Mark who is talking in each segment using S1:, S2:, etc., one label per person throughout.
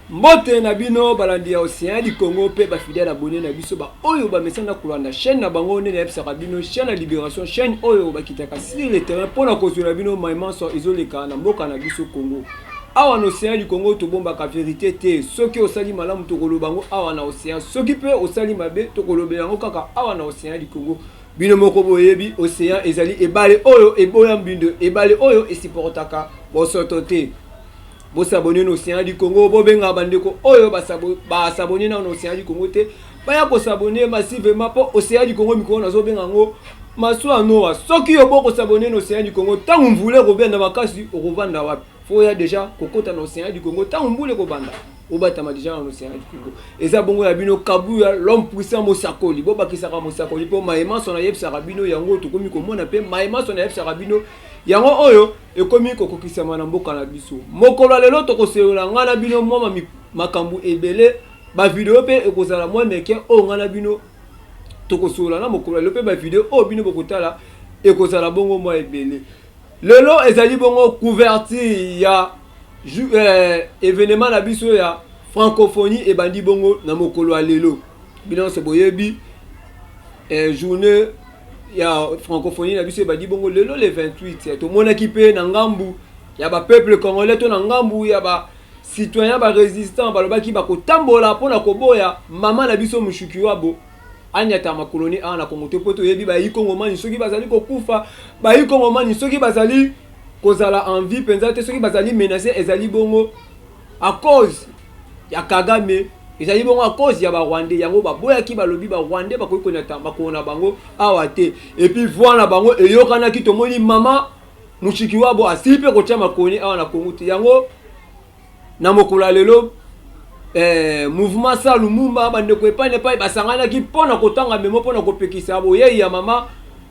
S1: Mbote na bino balandi ya Ocean du Congo mpe ba fidèles abonnés na biso ba oyo bamesana kolanda chaîne na bango nde nayebisaka bino chaîne ya Liberation, chaîne oyo bakitaka sur le terrain mpo na kozwela bino maye manso ezoleka na mboka na biso Congo. Awa na Ocean du Congo tobombaka verite te, soki osali malamu tokoloba yango awa na Ocean, soki mpe osali mabe tokolobela yango kaka awa na Ocean du Congo. Bino moko boyebi Ocean ezali ebale oyo eboya mbindo, ebale oyo esupportaka bosoto te. Bo s'abonner na Ocean du Congo, bobenga bandeko oyo ba s'abonner na Ocean du Congo te, baya ko s'abonner massivement po Ocean du Congo mikolo nazobenga yango masuwa Noa. Soki yo boko s'abonner na Ocean du Congo, ntango mvula ekobenda makasi okovanda wapi? Faut oya deja kokota na Ocean du Congo ntango mbula ekobanda obatama deja na Ocean du Congo. Eza bongo ya bino Kabuya l'homme puissant mosakoli, bobakisaka mosakoli po maye manso nayebisaka bino yango tokomi komona pe maye manso nayebisaka bino yango oyo ekomi kokokisama na mboka na biso. Mokolo ya lelo tokosolola ngai na bino mwa makambo ebele, ba video pe ekozala mwa meke oyo ngai na bino tokosolola na mokolo ya lelo, pe ba video oyo bino bokotala ekozala bongo mwa ebele. Lelo ezali bongo couverture ya evenement na biso ya francophonie ebandi bongo na mokolo ya lelo. Bino nyonso boyebi journée ya francophonie na biso ebandi bongo lelo le 28. Tomonaki pe na ngambu ya ba peuple congolais to na ngambu ya ba citoyen ba résistant balobaki bakotambola mpona koboya mama na biso Mushikiwabo anyata makoloni awa na Congo te, po toyebi bayi Kongomani soki bazali kokufa, bayi Kongomani soki bazali kozala en vie mpenza te, soki bazali menace ezali bongo à cause ya Kagame, ezali bongo à cause ya ba Rwandais. Yango baboyaki, balobi ba Rwandais bakoki konyata makolo na bango awa te. Et puis voix na bango eyokanaki, tomoni mama Mushikiwabo asili mpe kotia makoni awa na Congo te. Yango na mokolo ya lelo mouvement sa Lumumba bandeko epai na epai basanganaki mpo na kotanga memo mpo na kopekisa boyei ya mama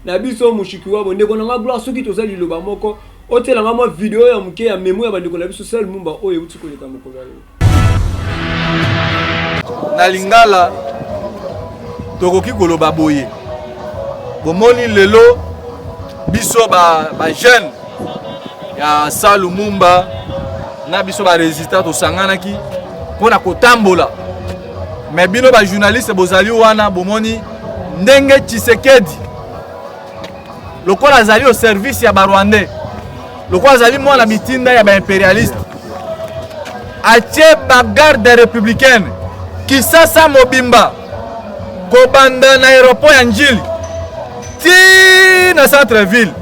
S1: na biso Mushikiwabo. Ndeko na nga Gloire, soki toza liloba moko otiela nga mwa video ya moke ya memo ya bandeko na biso sa Lumumba oyo euti koleka mokolo ya lelo.
S2: Na lingala tokoki koloba boye, bomoni lelo biso ba jeune ya sa Lumumba na biso ba résistant tosanganaki mpo na kotambola, me bino ba journaliste bozali wana, bomoni ndenge Tshisekedi lokola azali au service ya ba Rwandais, lokola azali mwana bitinda ya ba impérialiste, atie ba garde républicaine Kisasa mobimba kobanda na aéroport ya Njili ti na centre ville.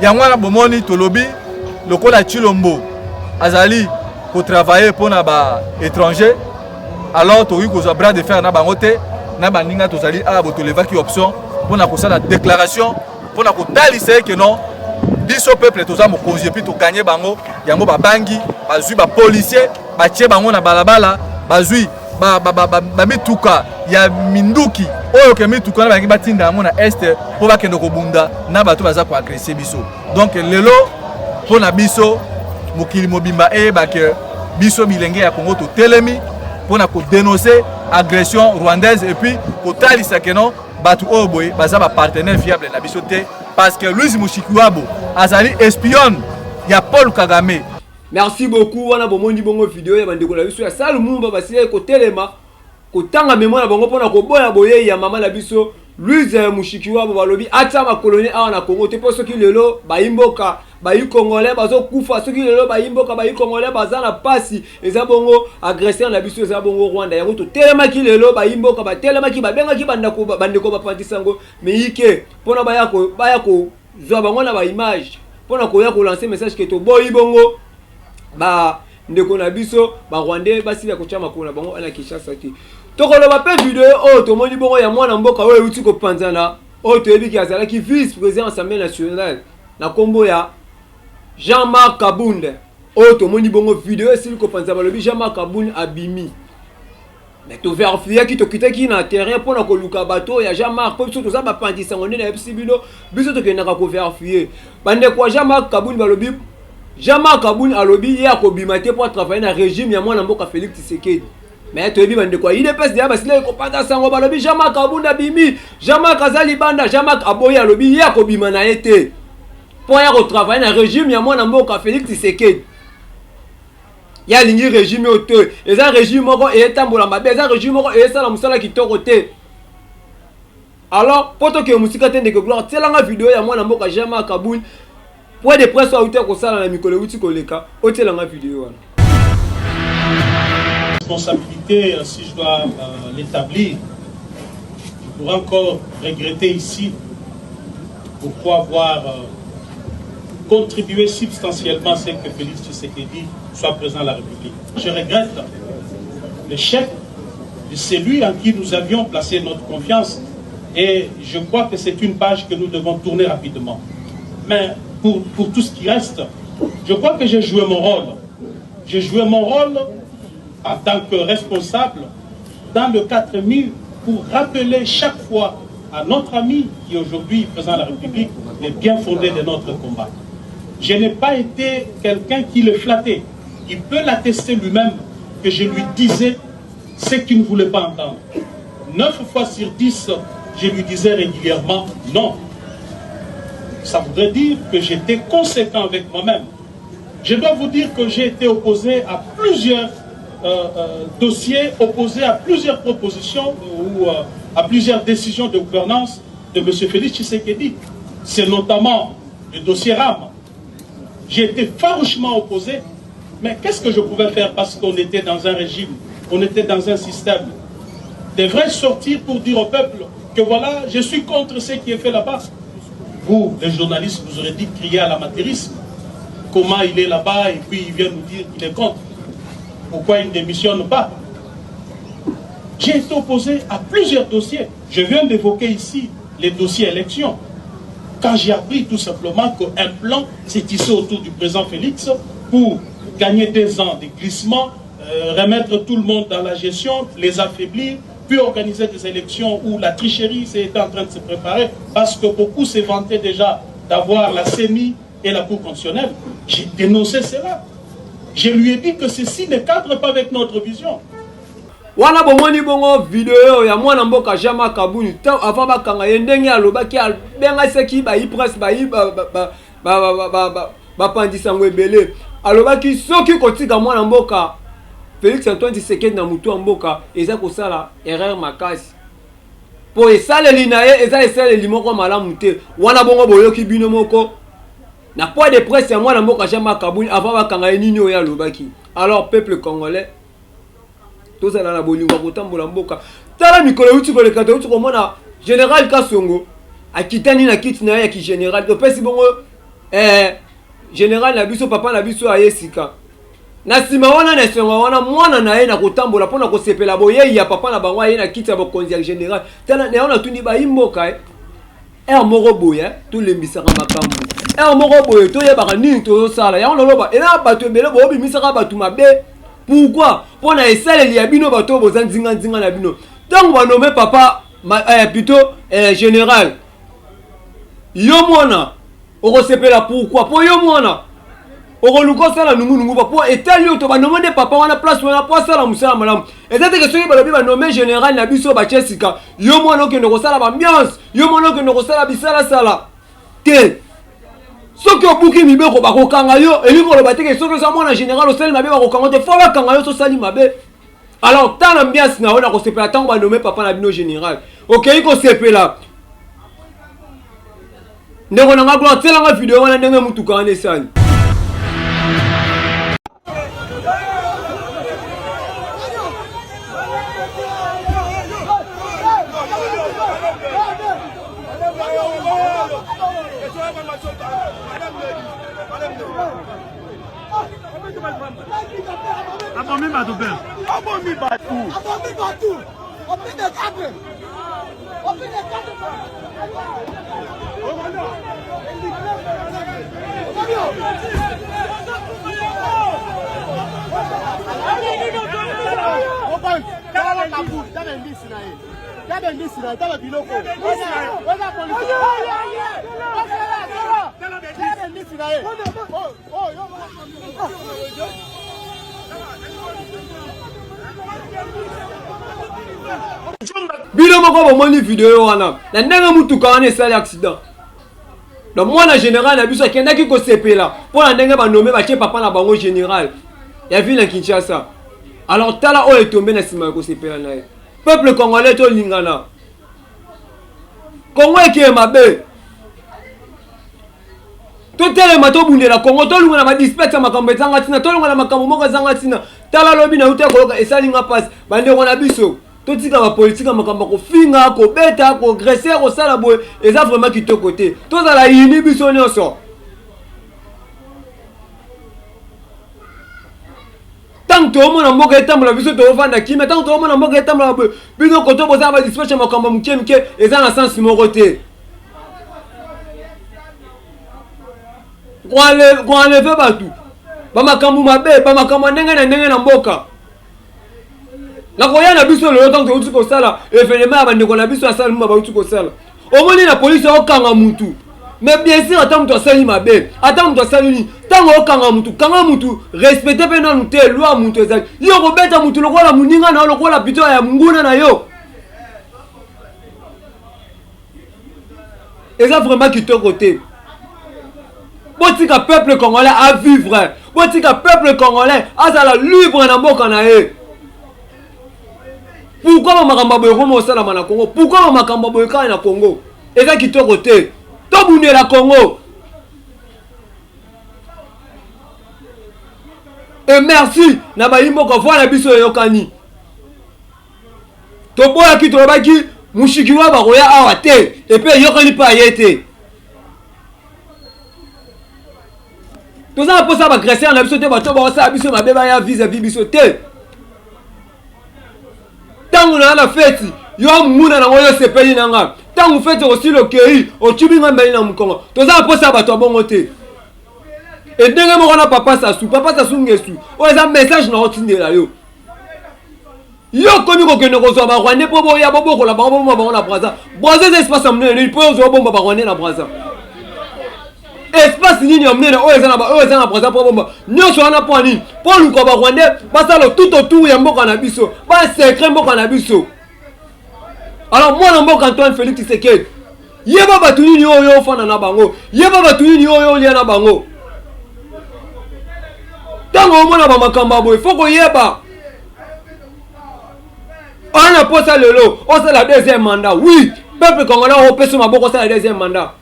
S2: Yango wana bomoni tolobi lokola Tshilombo azali kotravailler mpona ba étranger, alors tokoki kozwa bras de fer na bango te. Na baninga tozali awa bo tolevaki option mpona kosala déclaration mpona kotalisa ye ke non, biso peuple toza mokonzi, epuis toganye bango. Yango babangi, bazwi bapolicier batie bango na balabala, bazwi bamituka ya minduki oyo ke mituka wana balingi batinda yango na est mpo bakende kobunda na bato baza koagrese biso. Donc lelo mpo na biso mokili mobimba eyeba ke biso bilenge ya Congo totelemi mpo na kodenonce agression rwandaise, et puis kotalisa ke non, bato oyo boye baza bapartenaire fiable na biso te, parce que Louise Mushikiwabo azali espionne ya Paul Kagame.
S1: Merci beaucoup. Wana bomoni bongo video ya bandeko na biso ya sa Lumumba basilaki kotelema kotanga memo na bango mpona koboya boyei ya mama na biso Louise Mushikiwabo. Balobi atia makoloni awa na Congo te, mpo soki lelo bayi mboka bayi congolais bazokufa, soki lelo bayi mboka bayi congolais baza na pasi, eza bongo agresseur na biso eza bongo Rwanda. Yango totelemaki lelo, bayi mboka batelemaki, babengaki bandeko bapantisango meyike mpona baya kozwa bango na ba image mpona koya kolancer message ke toboyi bongo ba ndeko na biso ba Rwandais basila kotia makolo na bango na Kinshasa te. Tokoloba pe video oyo tomoni bongo ya mwana mboka oyo euti kopanzana, oyo toyebi ke azalaki vice président Assemblée nationale na kombo ya Jean-Marc Kabund, oyo tomoni bongo video esili kopanza, balobi Jean-Marc Kabund abimi. Mais toverifiaki, tokitaki na terrain mpona koluka bato ya Jean-Marc, mpo biso toza bapanzi sango nde nayebisi bino, biso tokendaka koverifie. Bandeko ya Jean-Marc Kabund balobi Jean-Marc Kabund alobi ye akobima te mpo atravaille na régime ya mwana mboka Félix Tshisekedi. Mais toyebi bandeko ya UDPS deja basilaki kopanza sango, balobi Jean-Marc Kabund abimi, Jean-Marc aza libanda. Jean-Marc aboyi, alobi ye akobima na ye te mpo aya kotravaille na régime ya mwana mboka Félix Tshisekedi. Ye alingi regime oyo te, eza regime moko etambola mabe, eza regime moko esala mosala kitoko te. Alors mpo tokende mosika te, ndeko Gloire, tielanga video ya mwana mboka Jean-Marc Kabund, point de presse auti kosala na mikolo euti koleka, otielanga video wana.
S3: Responsabilité, si je dois l'établir, je pourrais encore regretter ici pourquoi avoir contribué substantiellement à ce que Félix Tshisekedi soit président de la République. Je regrette l'échec de celui en qui nous avions placé notre confiance et je crois que c'est une page que nous devons tourner rapidement. Mais pour tout ce qui reste, je crois que j'ai joué mon rôle. J'ai joué mon rôle en tant que responsable dans le 4000 pour rappeler chaque fois à notre ami qui est aujourd'hui président de la République les bien fondés de notre combat. Je n'ai pas été quelqu'un qui le flattait. Il peut l'attester lui-même que je lui disais ce qu'il ne voulait pas entendre. 9 fois sur 10, je lui disais régulièrement non. Ça voudrait dire que j'étais conséquent avec moi-même. Je dois vous dire que j'ai été opposé à plusieurs dossiers, opposé à plusieurs propositions ou à plusieurs décisions de gouvernance de M. Félix Tshisekedi. C'est notamment le dossier RAM. J'ai été farouchement opposé, mais qu'est-ce que je pouvais faire parce qu'on était dans un régime, on était dans un système. Devrais sortir pour dire au peuple que voilà, je suis contre ce qui est fait là-bas. Vous, les journalistes, vous aurez dit crier à l'amateurisme. Comment il est là-bas et puis il vient nous dire qu'il est contre. Pourquoi il ne démissionne pas? J'ai été opposé à plusieurs dossiers. Je viens d'évoquer ici les dossiers élections. Quand j'ai appris tout simplement qu'un plan s'est tissé autour du président Félix pour gagner 2 ans de glissement, remettre tout le monde dans la gestion, les affaiblir, puis organiser des élections où la tricherie était en train de se préparer, parce que beaucoup s'est vanté déjà d'avoir la CENI et la Cour constitutionnelle. J'ai dénoncé cela. Je lui ai dit que ceci ne cadre pas avec notre vision.
S1: Wana bomoni bongo video ya mwana mboka Jean-Marc Kabund avant bakanga ye, ndenge alobaki, abengasaki bayi presse, bayi bapandisa yango ebele. Alobaki soki kotika mwana mboka Félix Antoine Tshisekedi na mutu ya mboka eza kosala erreur makasi, po esaleli na ye eza esaleli moko malamu te. Wana bongo boyoki bino moko na point de presse ya mwana mboka Jean-Marc Kabund avant bakanga ye, nini oyo alobaki. Alors peuple congolais, tozala na bolingo ya kotambola mboka. Tala mikolo euti koleka, touti komona général Kasongo akitani na kiti na ye ya kigénéral. Topesi bongo général na biso, papa na biso aye sika. Na nsima wana, na esengo wana, mwana na ye na kotambola mpona kosepela boyei ya papa na bango aye na kiti ya bokonzi ya général. Tala na yango, natuni bayi mboka, ere moko boye tolembisaka makambo, ere moko boye toyebaka nini tozosala. Yango naloba, eza bato ebele boyobimisaka bato mabe. Pourquoi? Mpo na esaleli ya bino, bato oyo boza nzinga-nzinga na bino. Ntango banome papa plutôt général, yo mwana okosepela pourquoi? Mpo yo mwana okoluka osala nungunungu ba mpo etali yo to banome nde papa wana place wana mpo asala mosala malamu. Eza teke soki balobi banome général na biso batie sika, yo mwana okende kosala baambiance, yo mwana okende kosala bisalasala te. Soki obuki mibeko, bakokanga yo. Elingi koloba teke soki oza mwana général, osali mabe, bakokanga te. Fo bakanga yo so osali mabe. Alors tala ambiance na yo na kosepela ntango banome papa na bino général, okei kosepela. Ndeko na nga Gloire, tielanga video wana ndenge mutuka wana esali.
S4: Abomi bato mpe.
S5: Abomi bato. Abomi bato. Opi de cadre. Opi de cadre. Tala mbisi na ye, tala biloko. Oza polisi. Tala mbisi na ye.
S1: Bino moko bomoni video wana na ndenge mutuka wana esali accident. Donc mwana général na biso akendaki kosepela mpo na ndenge banome batie papa na bango général. ya ville ya Kinshasa. Alors tala oyo etombe na nsima ya kosepela na ye. Peuple congolais tolingana. Congo ekeye mabe. Totelema tobundela Congo, tolunga na badispute ya makambo ezanga ntina, tolunga na makambo moko ezanga ntina. Tala lobi na uta koyoka esali nga mpasi. Bandeko na biso, totika bapolitike ya makambo ya kofinga, kobeta, koagresser, kosala boye eza vraiment kitoko te. Tozala uni biso nyonso. Ntango toomona mboka etambola biso toofanda kimia, ntango toomona mboka etambola boye bino koto bozala ba dispatch ya makambo moke moke eza na sens moko te. Koenleve bato bamakambo mabe bamakambo ya ndenge na ndenge na mboka nakoya na biso lelo ntango touti kosala evenema ya bandeko na biso ya salumba bauti kosala omoni na polisi okanga mutu mais bien sûr ata mutu asali mabe ata mutu asali nini ntango okanga mutu kanga mutu respecte mpe nanu te loi mutu ezali yo kobeta mutu lokola moninga na yo lokola pito ya monguna na yo eza vraiment kitoko te botika peuple congolais a vivre botika peuple congolais azala libre na mboka na ye Pourquoi ba makambo ya boye ekoma kosalama na Congo? Pourquoi ba makambo ya boye kaka na Congo? Eza kitoko te. Tobundela Congo. Et merci na bayi mboka voix na biso eyokani. Toboyaki tolobaki mushiki wa bakoya awa te epe eyokani mpe aye te. Toza na mposa ba agresseur na biso te bato baosala biso mabe baya vis-à-vis biso te. Ntango na na feti yo muna nango yo sepeli na nga ntango feti okosila okei otubi nga mbeli na mokongo toza na mposa ya bato ya bongo te e ndenge moko na papa sasu papa sasu ngesu oyo eza message na otindela yo yo okomi kokende kozwa barwandais mpo boya bobokola bango boboma bango na braza braza eza espace ya monene nini mpo ozwa obomba barwandais na braza espace nini ya monene oyo eza na oyo eza na braza mpo bomba nyonso wana mpo nini mpo luka ba rwandais basala tout autour ya mboka na biso ba secret mboka na biso alors mwana mboka Antoine Félix Tshisekedi yeba bato nini oyo ofanda na bango yeba bato nini oyo olia na bango ntango omona bamakambo ya boye fo koyeba ana mposa lelo osala deuxième mandat oui peuple congolais opesa maboko osala deuxième mandat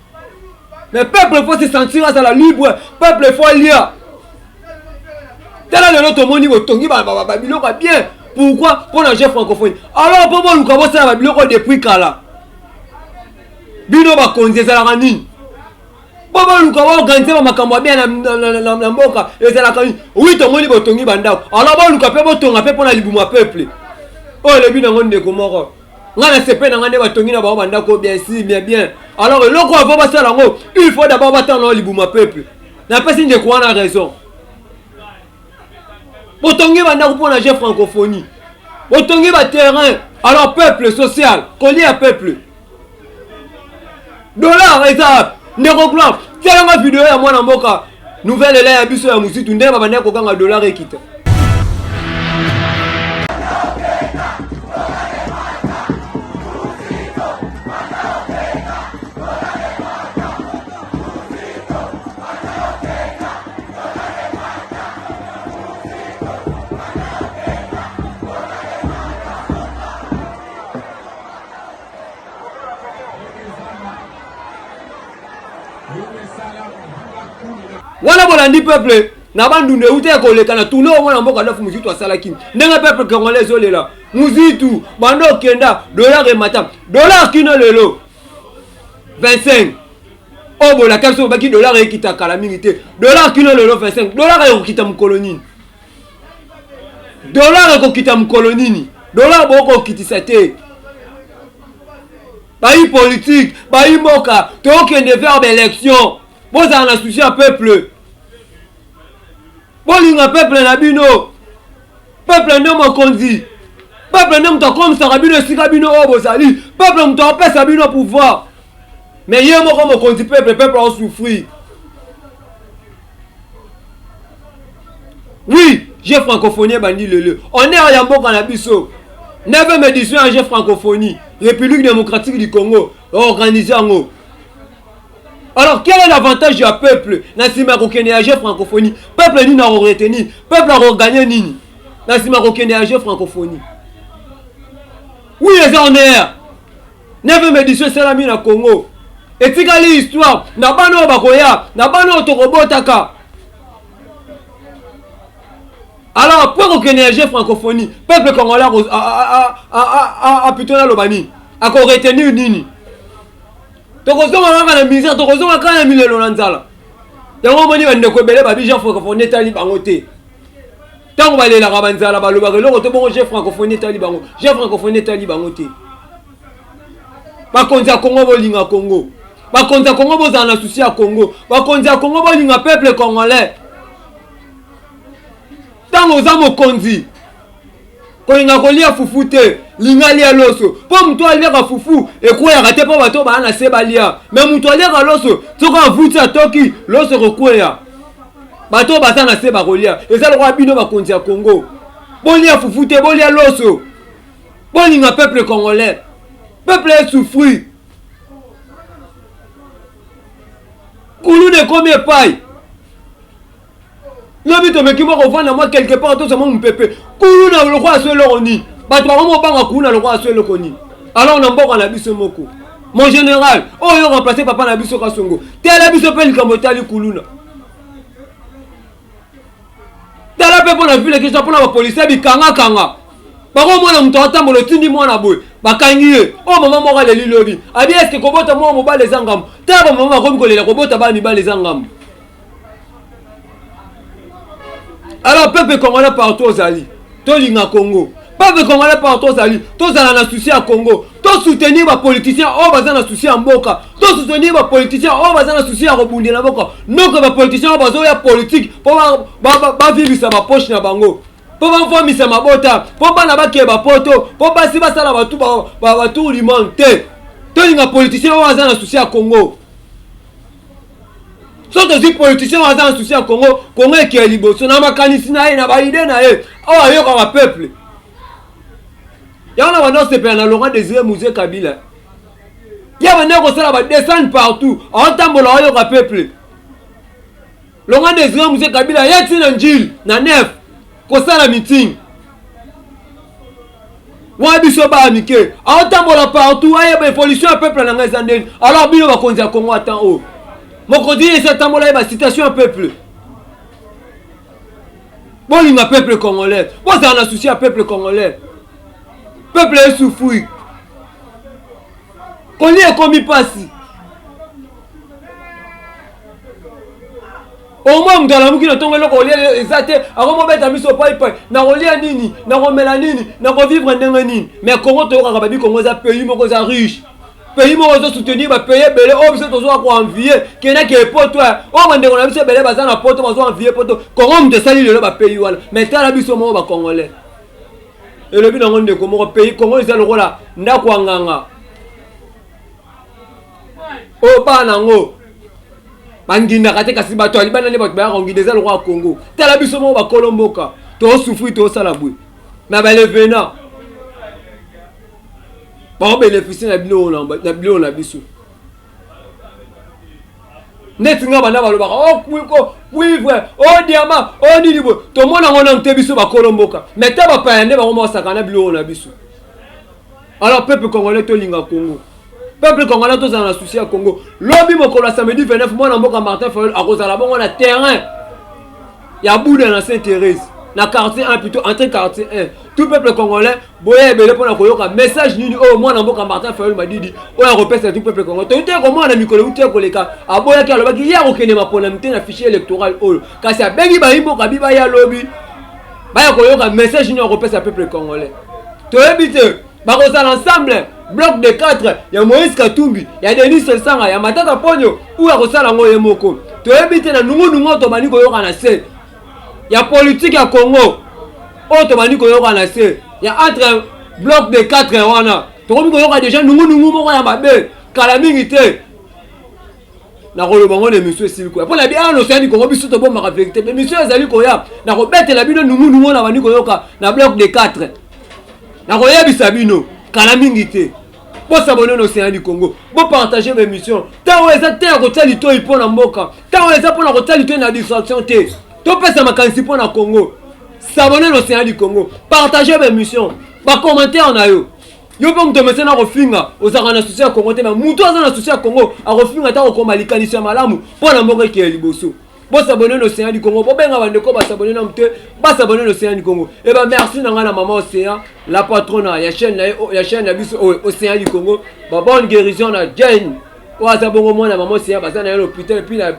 S1: Mais peuple faut se sentir azala libre, peuple faut alia. Tala lelo tomoni botongi ba ba ba biloko ya bien. Pourquoi? Pour na jeu francophonie. Alors po boluka bosala ba biloko depuis kala. Bino bakonzi ezalaka nini? Po boluka baorganize ba makambo ya bien na, na, na, na, na mboka ezalaka nini? Oui tomoni botongi bandako. Alors boluka pe botonga pe pona libumu ya peuple. Oyo elobi nango ndeko moko. nga na sepe na nga nde batongi na bango bandako bien si bien bien alors eloko avant basala yango il faut d'abord batala nao libuma peuple napesi ndeko wana raison botongi bandako mpo na jeu francophonie botongi baterrain alors peuple social kolia peuple dollar eza wapi ndeko gloire tielanga video ya mwana mboka nouvelle ela ya biso ya mozitu nde babandaki kokanga dollar ekita wana bolandi peuple na bandundu euta ya koleka na tourne oyo mwana mboka Adolphe Muzitu asalaki ndenge peuple congolais ezolela Muzitu banda okenda dollar emata dollar kino lelo 25 oyo bolaka biso bobaki dollar ekita kala mingi te dollar kino lelo 25 dollar ekokita mokolo nini dollar ekokita mokolo nini dollar bokokitisa te bayi politique bayi mboka tokende vers baélection bozala na souci ya peuple bolinga peuple na bino peuple nde mokonzi peuple nde moto akomisaka bino esika bino oyo bozali peuple moto akopesa bino pouvoir mais ye moko mokonzi peuple peuple aosouffrir oui jeu francophonie ebandi lelo honneur ya mboka na biso 9e édition ya jeu francophonie république démocratique du congo organise yango. Alors quel est l'avantage ya peuple na nsima ya kokende ya jeu francophonie? Peuple nini ako retenir? Peuple ako gagner nini na nsima ya kokende ya jeu francophonie? Oui, eza en air. 9e édition esalami na Congo. Etikali histoire na bana oyo bakoya, na bana oyo tokobotaka. Alors po kokende ya jeu francophonie, peuple congolais a plutôt naloba nini? Ako retenir nini? Tokozonga kaka na misère, tokozonga kaka na milelo na nzala. Yango omoni bandeko ebele babi jeu francophonie etali bango te. Ntango balelaka banzala balobaka eloko te, bongo jeu francophonie etali bango? Jeu francophonie etali bango te. Bakonzi ya Congo bolinga Congo, bakonzi ya Congo bozala na souci ya Congo, bakonzi ya Congo bolinga peuple congolais. Ntango oza mokonzi, kolinga kolia fufu te, linga lia loso, mpo moto aliaka fufu ekweyaka te, mpo bato baa na se balia. Me moto aliaka loso, soki avuti atoki, loso ekokweya, bato baza na se bakolia. Eza lokola bino bakonzi ya Congo, bolia fufu te, bolia loso. Bolinga peuple congolais, peuple esouffrir. Kuluna ekomi epai lobi tomeki mwa kovanda mwa quelque part, tozwa mwa mopepe. Kuluna lokola so eloko nini? Bato bango mobanga kuluna lokola so eloko nini? Alors na mboka na biso moko, mon général oyo remplace papa na biso Kasongo, tala biso mpe likambo etali kuluna. Tala mpe mpo na ville Kinshasa, mpo na bapolisier bikangakanga, bakomona moto atambola, otindi mwana boye, bakangi ye. Oyo mama moko aleli lobi, abi eske kobota mwana mobali eza ngambo? Tala bamama bakomi kolela, kobota bana mibali eza ngambo. Alors peuple congolais partout ozali, tolinga Congo. Peuple congolais partout ozali, tozala na souci ya Congo, tosoutenir bapoliticien oyo baza na souci ya mboka, tosoutenir bapoliticien oyo baza na souci ya kobundela mboka, noke bapoliticien oyo bazoya politike mpo bavivisa bapoche na bango, mpo bavwamisa mabota, mpo bana bakee bapoto, mpo basi basala batour du monde te. Tolinga politicien oyo aza na souci ya Congo. Soki tozwi politicien oyo aza na souci ya Congo, Congo ekeye liboso na makanisi na ye, na baide na ye oyo ayokaka peuple. Yango na banda osepela na Laurent Désiré Mzee Kabila, ye banda kosala badescendre partout, aotambola, aoyoka peuple. Laurent Désiré Mzee Kabila ye ti na Njili na nef kosala meeting wana, biso baya mike, aotambola partout, ayeba évolution ya peuple na ngai eza ndeni. Alors bino bakonzi ya Congo, atan oyo mokonzi ye esi atambola, yeba situation ya peuple. Bolinga peuple congolais, bozala na souci ya peuple congolais. Peuple esouffrir, kolia ekomi mpasi. Omoi moto alamuki na ntongo, eloko kolia eza te, akomobeta miso paipai: nakolia nini? Nakomela nini? Nakovivre ndenge nini? Mais Congo, toyokaka babi Congo eza pays moko eza riche, pays moko ezosoutenir bapays ebele oyo biso tozwa koenvie. Kendaki epoto oyo, bandeko na biso ebele baza na poto, bazo envie poto. Congo moto esali lelo bapays wana. Mais tala biso moko bacongolais, elobi nango ndeko moko, pays Congo eza lokola ndako ya nganga oyo bana yango bangindaka te, kasi bato ya libanda nde bato bayaka konginda. Eza lokola Congo. Tala biso moko bakolo mboka, tosouffrir, tosala boye na balevena baobénéficie na biloko na biso. Neti nga banda balobaka o cuivre, o diamant, o nini boye, tomona yango nanu te biso bakolo mboka. Mais ta bapaya nde bango mosaka na biloko na biso. Alors peuple congolais, tolinga Congo. Peuple congolais, tozala na souci ya Congo. Lobi mokolo ya samedi 29, mwana mboka Martin Fayulu akozala bongo na terrain ya Buda na Saint Thérèse, na quartier 1, plutôt entrée quartier 1. Tout peuple congolais, boya ebele mpona koyoka message nini oyo mwana mboka Martin Fayulu Madidi oyo akopesa tout peuple congolais. Toyi te komona na mikolo euti koleka, aboyaki, alobaki ye akokende maponami te na fichier électoral oyo, kasi abengi bayimboka bi baya lobi, baya koyoka message nini akopesa peuple congolais. Toyebi te bakozala ensemble, bloc de 4 ya Moïse Katumbi, ya Denis Sesanga, ya Matata Ponyo, oyo akosala yango ye moko. Toyebi te na nungunungu tobandi koyoka na se ya politike ya Congo, oyo tobandi koyoka na se ya entre bloc de 4 wana, tokomi koyoka deja nungunungu moko ya mabe. Kala mingi te nakoloba ngo na émission esili koya, mpo na bi awa osali Kongo, biso tobombaka vérité. Émission ezali koya, nakobetela bino nungunungu na bandi koyoka na bloc de 4, nakoyebisa bino kala mingi te. Bosabone na Océan du Congo, bopartage baémission. Ntango eza te ya kotia litoi mpo na mboka, ntango eza mpo na kotia litoi na distraction te. Topesa makanisi mpo na Congo. S'abonner na Océan du Congo, partage baémission, bacommentaire na yo. Yo mpe moto omesana kofinga, ozalaka na souci ya Congo te. Mais moto aza na souci ya Congo akofinga ata kokoma likanisi ya malamu mpo na mboka ekeye liboso. Bosabone na Océan du Congo, bobenga bandeko basabone na mote, basabone na Océan du Congo. Eba merci na ngai na mama Océan, la patrona ya chaîne na ye, ya chaîne na biso oyo Océan du Congo. Ba bonne guérison na Jane oyo aza bongo mwana mama Océan, baza na ye na hôpital. Epuis na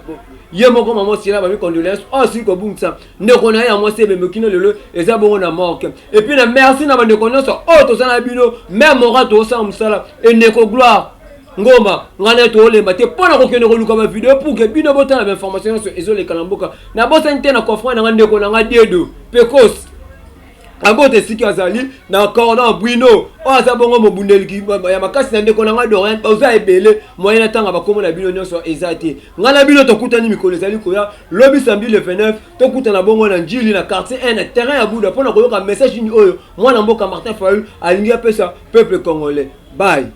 S1: ye moko mama Océan, bami condoléance oyo asili kobungisa ndeko na ye ya mwasi, ebemekino lelo eza bongo na morgue. Epuis na merci na bandeko nyonso oyo toza na bino, mare moral tozosala mosala, endeko Gloire Ngoma, ngai naye toolemba te mpo na kokende koluka bavideo pour ke bino botala bainformation nyonso ezoleka na mboka. Nabosani te na confrère na ngai, ndeko na ngai Diedo Pekos, abote esika azali, na cordon Bruno oyo aza bongo mobundeli ya makasi, na ndeko na ngai Dorian. Oza ebele, moyen natanga bakombo na bino nyonso eza te. Ngai na bino tokutani mikolo ezali koya, lobi samedi le 29, tokutana bongo na Njili, na quartier 1, na terrain ya Buda, mpo na koyoka message nini oyo mwana mboka Martin Fayulu alingi apesa peuple congolais. Bye.